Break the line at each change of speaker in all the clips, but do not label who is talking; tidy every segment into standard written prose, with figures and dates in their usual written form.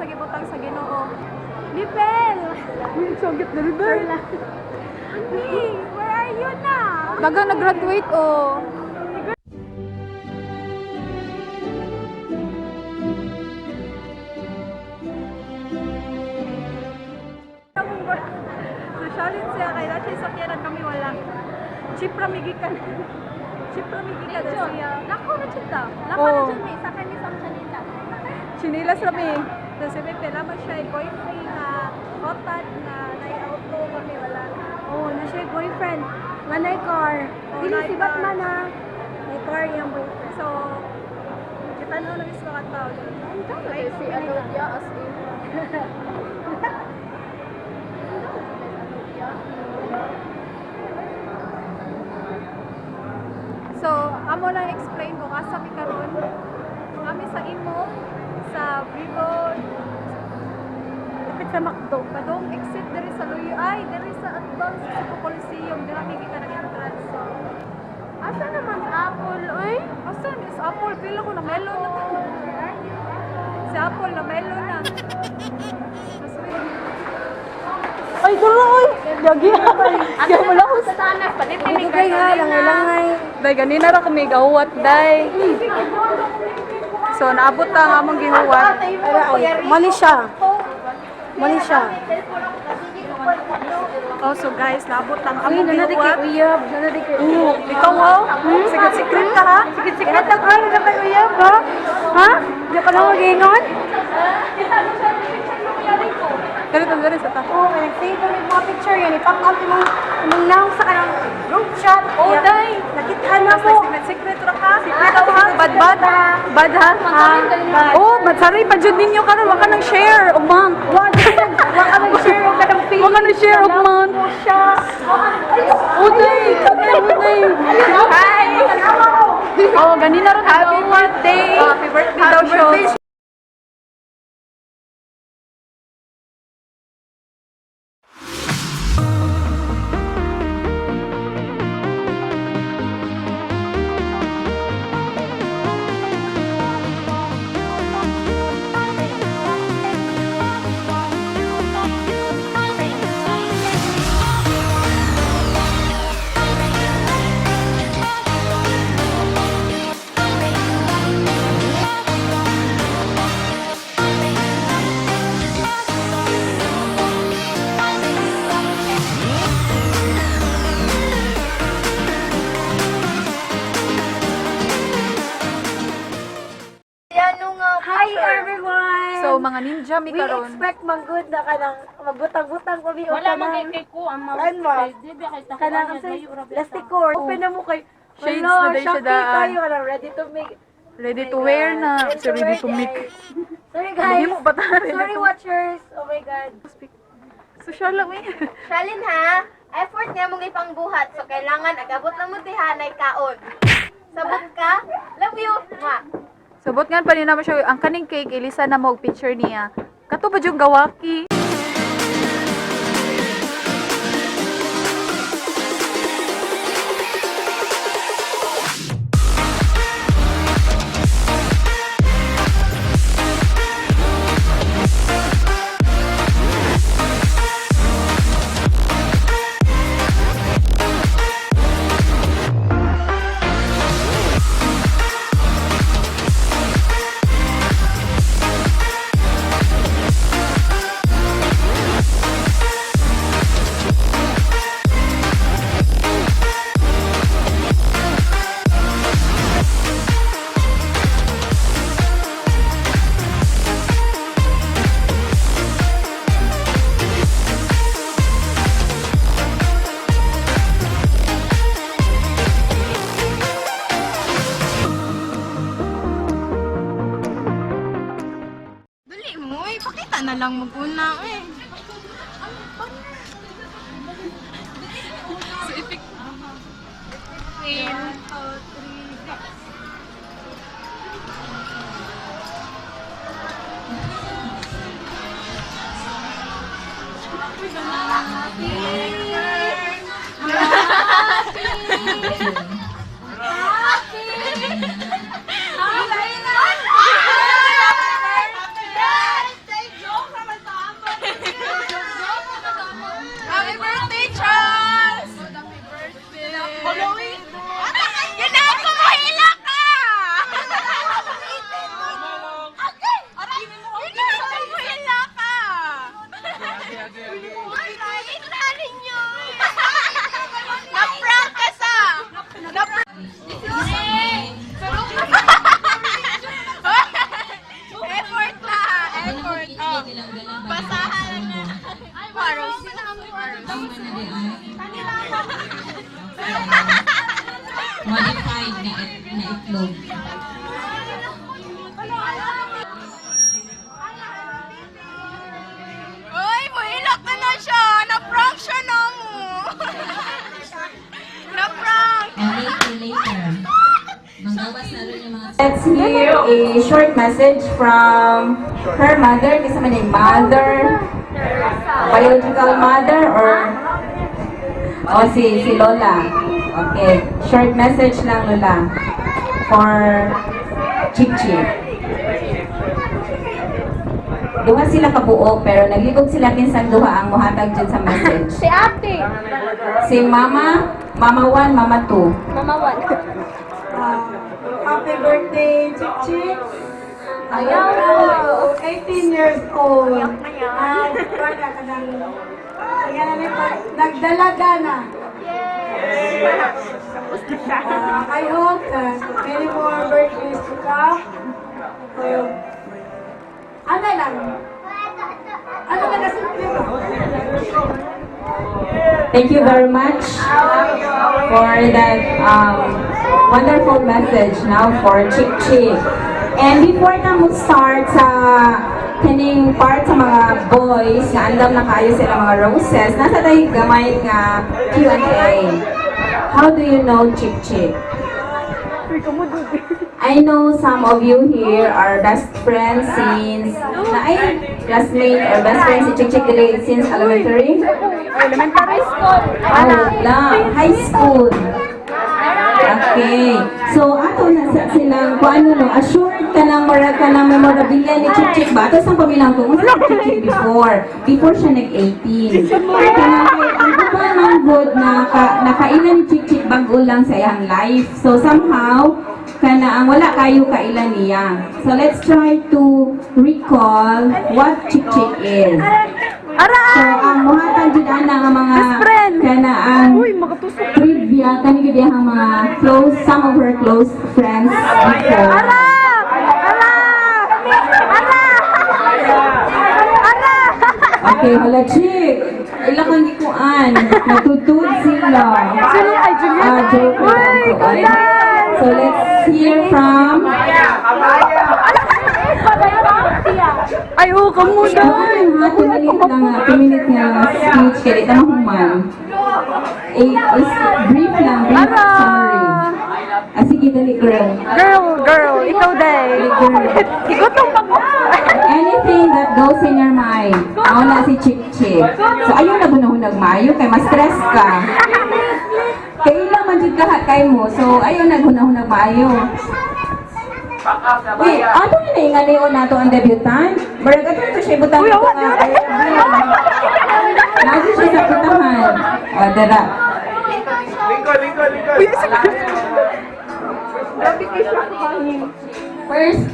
sa gibutang sa Ginoo.
Lipel!
Sugit na rin.
Ni, where are you na?
Daga nag-graduate oh. So, challenge siya kay na siya sakyanan kami wala. Cheap ra migi ka. Cheap ra migi ka siya.
Nako na jud ta. Nako
Oh.
na jud mi sa kani sa chanila.
Chinilas ra mi. Tapos may pera man siya boyfriend na hotad na nai-auto kami wala.
Oh, na siya boyfriend. Nga nay car.
Oh,
Dili
nay
si
car.
Batman ha. May car iyang boyfriend.
So, kita na lang mismo ka tao.
Si Alodia as in.
So, amo lang explain kung asa mi karon. Kami sa imo sa Vivo
Kapit sa McDo.
Padong exit diri sa Luyo ay diri sa atbang sa Cebu Coliseum diri mi gikan ang entrance. So,
Asa naman sa Apple, oy?
asa ni sa Apple pila ko na melon na. Si Apple na melon na. Ay, duro oy. Gagi. Gagi mo lang.
Sa tanas, palit ni
Dugay ha, langay-langay.
Day ganina ra kami gahuwat day. So naabot ta ang among gihuwat.
Ara ay, mali siya. Mali siya.
Oh, so guys, naabot ta ang
Uy,
among
nana di kay
gihuwat.
uyab, nana di kay uyab.
Ikaw ha? Secret secret ka ha?
Secret secret ako, nana kay uyab ha? Ha? Di ka lang mag-ingon?
Dali ta dali sa ta.
Oo, kaya nag-save kami mga picture yan. I-pop up imong imong now sa kanang group chat.
Oh,
Yeah.
day.
Nakita na
Basta
po.
secret secret ra ka. Secret ha? Bad bad. Bad ha?
Bad.
Oh, madsari pa jud ninyo karon wa ka nang share ug man.
Wa ka nag-share og kanang
Wa ka nang share ug man.
siya.
Uday, uday. Hi. Oh, ganina ra happy birthday. Happy birthday daw siya.
Hi everyone!
So mga ninja mi
We
karon.
expect manggod na kanang magbutang-butang kami o
Wala man
kanang
kay kay ko ang mga
Saan ba?
Di ba kay takuan
kanang
niya, layo ra ba
plastic
sa-
cord. Open na mo kay
Shades
Wala,
na day siya
shocking
daan.
kayo kanang ready to make.
Ready to wear na.
Ready
So ready to
wear,
make.
guys. Sorry guys.
Hindi mo ba ta?
Sorry watchers. Oh my God.
Social lang eh.
Shalin ha, effort nga mong ipangbuhat. So kailangan agabot lang mo tihanay kaon. Sabot ka? Love you. Ma.
Subot nga pa ni naman siya ang kaning cake ilisa na mo og picture niya. Kato ba yung gawaki?
Dali mo, ipakita na lang maguna eh.
Let's hear a short message from her mother. Kinsa man yung mother? Biological mother or oh, si Lola. Okay. Short message lang, Lola. For Chick Chick. Duha sila kabuok pero naglikog sila kinsang duha ang muhatag dyan sa message.
Si ate.
Si Mama, Mama 1, Mama 2.
Mama 1.
Happy birthday, Chick Chick.
Ayaw.
18 years old. At wala ka nang, ayan na, nagdalaga na. I hope that many more birthdays to come. Ano lang? Ano lang kasi, di ba?
Thank you very much for that wonderful message now for Chick Chick. And before na mo start sa kaning part sa mga boys na andam na kayo sila mga roses, naa sa tay gamay nga Q&A. How do you know Chick Chick? I know some of you here are best friends since na ay classmate or best friend si Chick Chick dili since elementary.
Elementary
School.
Ah, wala. High school. Okay. So, ato na sa silang kung ano no, assured ka ng mura ka ng memorabilia ni Chick Chick ba? Ato sa pamilang ko, si Chick Chick before. Before siya nag-18. Kanang kay ang uban man good na ka, nakailan ni Chick Chick bago lang sa iyang life. So, somehow, kana ang wala kayo kailan niya. So, let's try to recall what Chick Chick is.
Ara!
So, ang muhatag jud ana nga mga
Best friend.
kana ang
Uy, makatusok.
trivia kani gid ang mga close, some of her close friends before.
Ara! Ara! Ara! Ara!
Okay, hala, Chick. Ila kang gikuan. Natutod sila.
Julia, ay, Julia.
Ah, joke lang
Uy,
po. Ay. So let's hear from
Ay, oh, kamu
Ay, ha, 2 minute lang nga, 2 minute nga speech kay di ta mahuman. Eh, is brief lang, brief
Ara!
summary. Ah, sige, dali, girl.
Girl, girl, ikaw day.
Dali, girl.
Ikaw tong pag
Anything that goes in your mind. Ako na si Chick Chick. So, ayaw na hunag maayo kay ma-stress ka. Kay ilang man jud ka kay mo. So, ayaw na hunag maayo. Wait, ano na inganion nato ang debutant? Murag ato to siya ibutang
Uy,
dito
awa,
nga. Naa siya sa putahan. Oh, dara.
Lingkod, lingkod, lingkod.
First,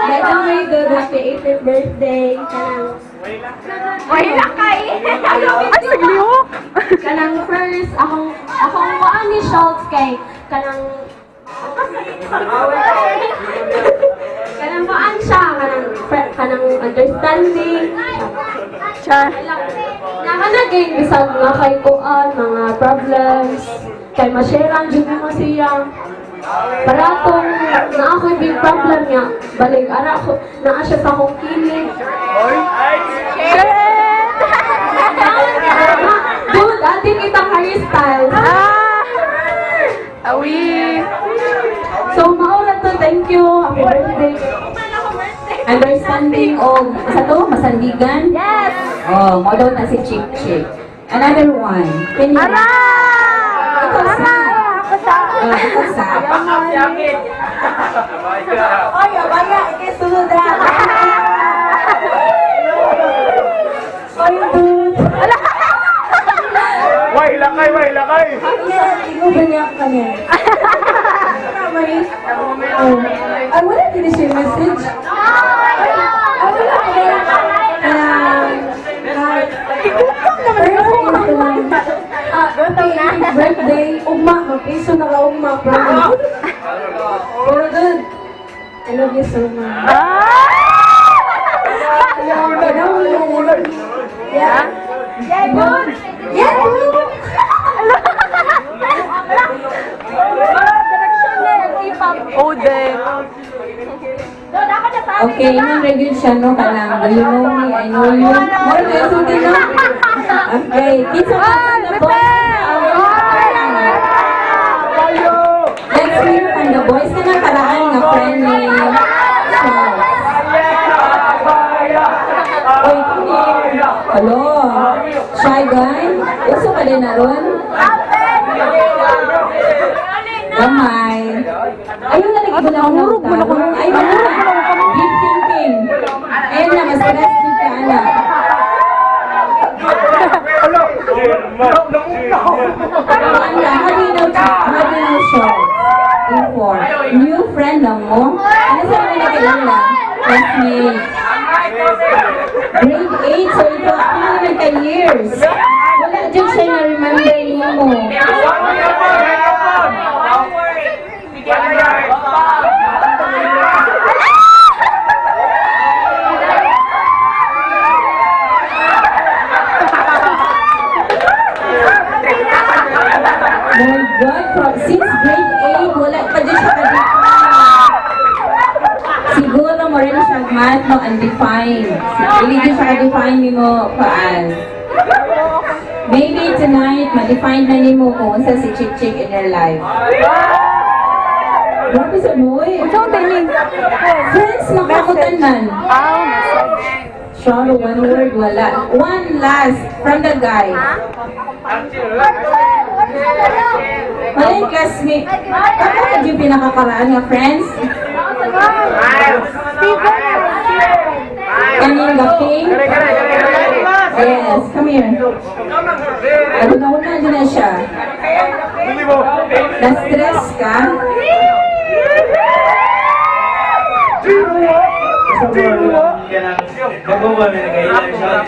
by the way, good happy 18th birthday. Kanang,
Wala kay.
Ay, sigliho.
Kanang first, akong waan ni Schultz kay, kanang, kanang waan siya, kanang, kanang understanding.
Char.
Nakanagin, bisag nga kay kuan, mga problems, kay ma-share jud mo siya. Para atong na ako'y big problem niya, balik ara ko, naa siya sa akong kilid.
Shit!
Dude, atin kitang Harry Styles.
Ah! Awi!
So, maura to. Thank you. Happy birthday.
Understanding o sa to masandigan?
Yes!
Oh, mo daw na si Chick Chick. Another one. Can you?
Ara!
Ikaw sa.
Ara! Ako sa.
Oh, ikaw sa.
Ay, abaya, ikay sunod na. Ay, dude.
Why, lakay, why, lakay.
Ikaw ba niya kanya? Oh. Ay, wala din siya message. Ay, wala din. Ah, birthday, ugma, mag-iso na ka ugma, promise. Pero dude, I love you so much.
Ah!
Yeah? Yeah, dude! Yeah, dude!
Ode.
Okay, ingon ra gyud siya no kanang "Do you know me? I know you." Mo na sulti no. Okay, kinsa man
Ay,
na
Pepe!
boss? Let's hear from the boys. Kanang karaan nga friend ni Charles. Uy, come here. Hello. Shy guy? Uso pa din na ron? Gamay. Ayun na lagi ko na ako. Ayun na. Deep thinking. Ayun na, mas stress jud ka, ana. Ano, how do you know Charles? Before. New friend lang mo? Ano sa mga nakaila? Classmate. Grade 8, so ito, ano naman ka years? Wala dyan siya na-remember mo. My God, since grade 8, wala pa dyan siya ka-define. Siguro mo rin siya math, no, undefined. Hindi din siya ka-define ni mo, paan. Maybe tonight, ma-define na nimo kung unsa si Chick Chick in your life. Grabe sa boy. Friends, makakutan man. Sure, one word, wala. One last from the guy. Wala yung classmate. Ako ka yung pinakakaraan nga friends? Kaning gaping? Yes, come here. Ano na una din na siya. Na-stress ka?
Bago ba may nag-ilan siya?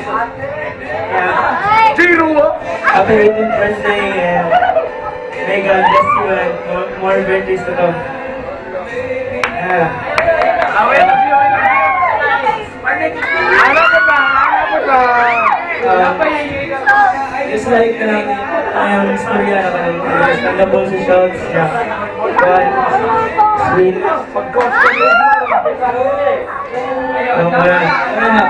Happy 18th birthday and may God bless you and more birthdays to come. Yeah. Just like kanang ayang istorya na kanang dependable si Schultz, yeah. But sweet. Wala. Wala na.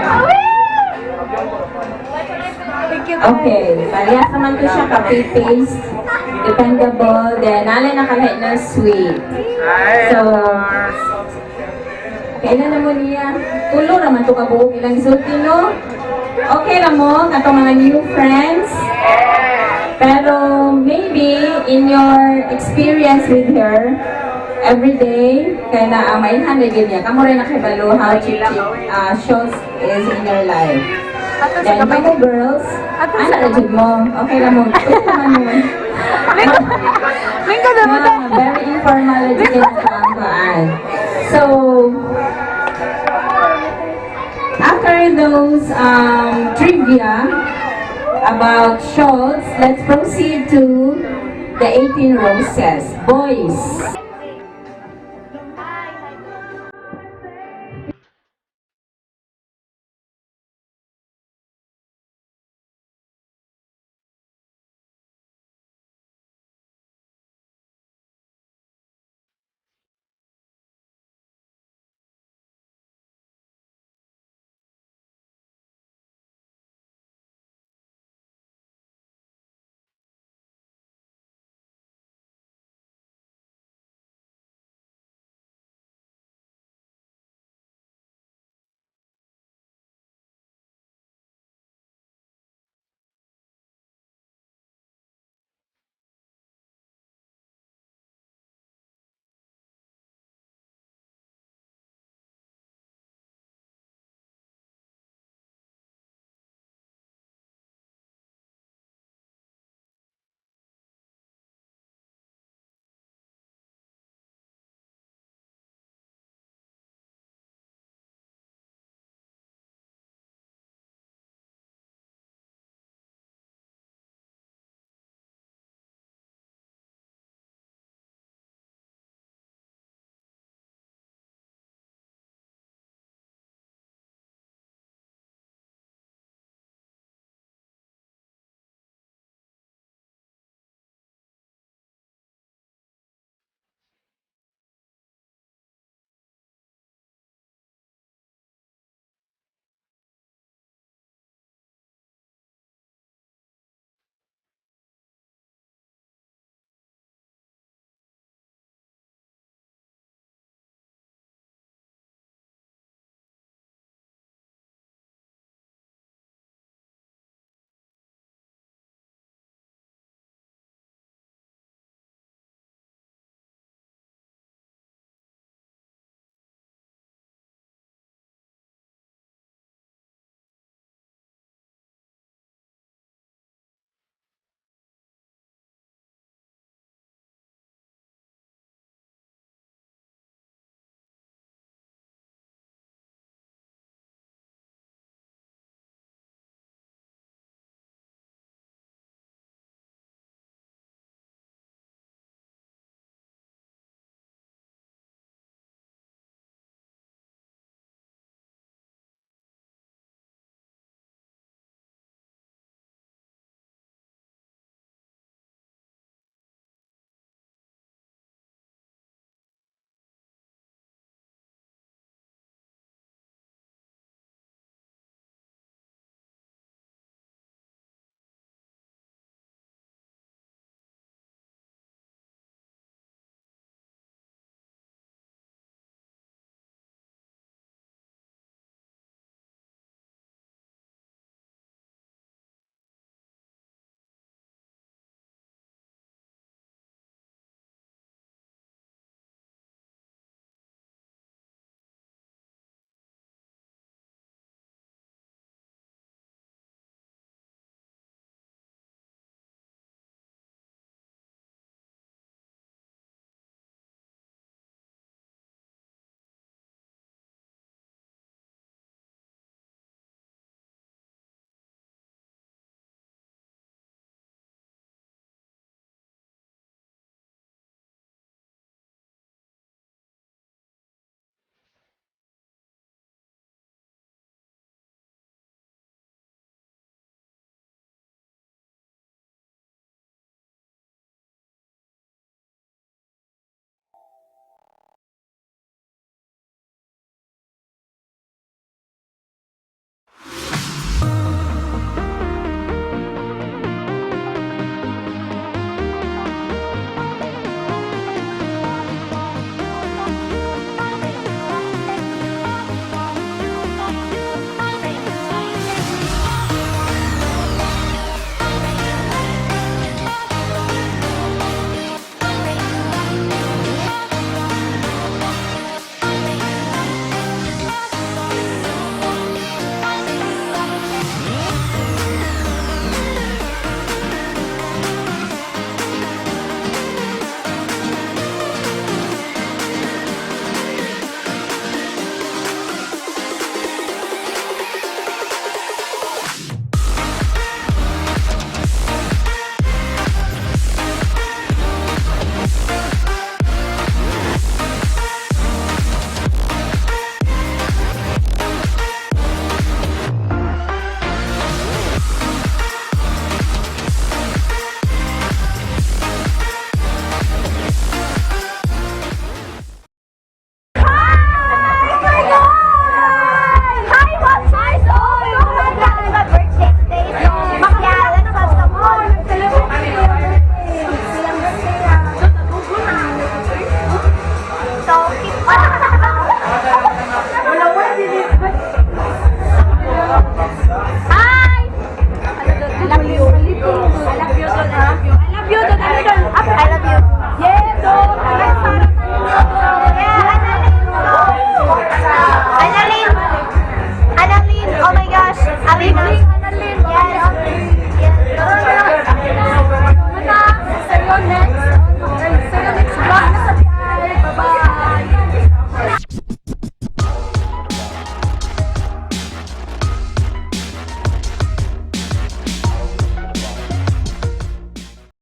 Okay, parehas naman ko siya ka-paste, dependable, then nalay na kahit na sweet. So, kailan na mo niya? Tulo naman to kabuok ilang sulti, no? Okay na mo, katong mga new friends. Pero maybe in your experience with her, every day, kay na mailhan na gyud niya. Kamo rin nakibalo how Chick Chick Schultz is in your life. Then, kamo girls, ano na jud mo? Okay na mo. Pwede naman mo.
Lingko na mo.
Ah, very informal na jud na ang. So, after those trivia about Schultz, let's proceed to the 18 roses. Boys.
Big.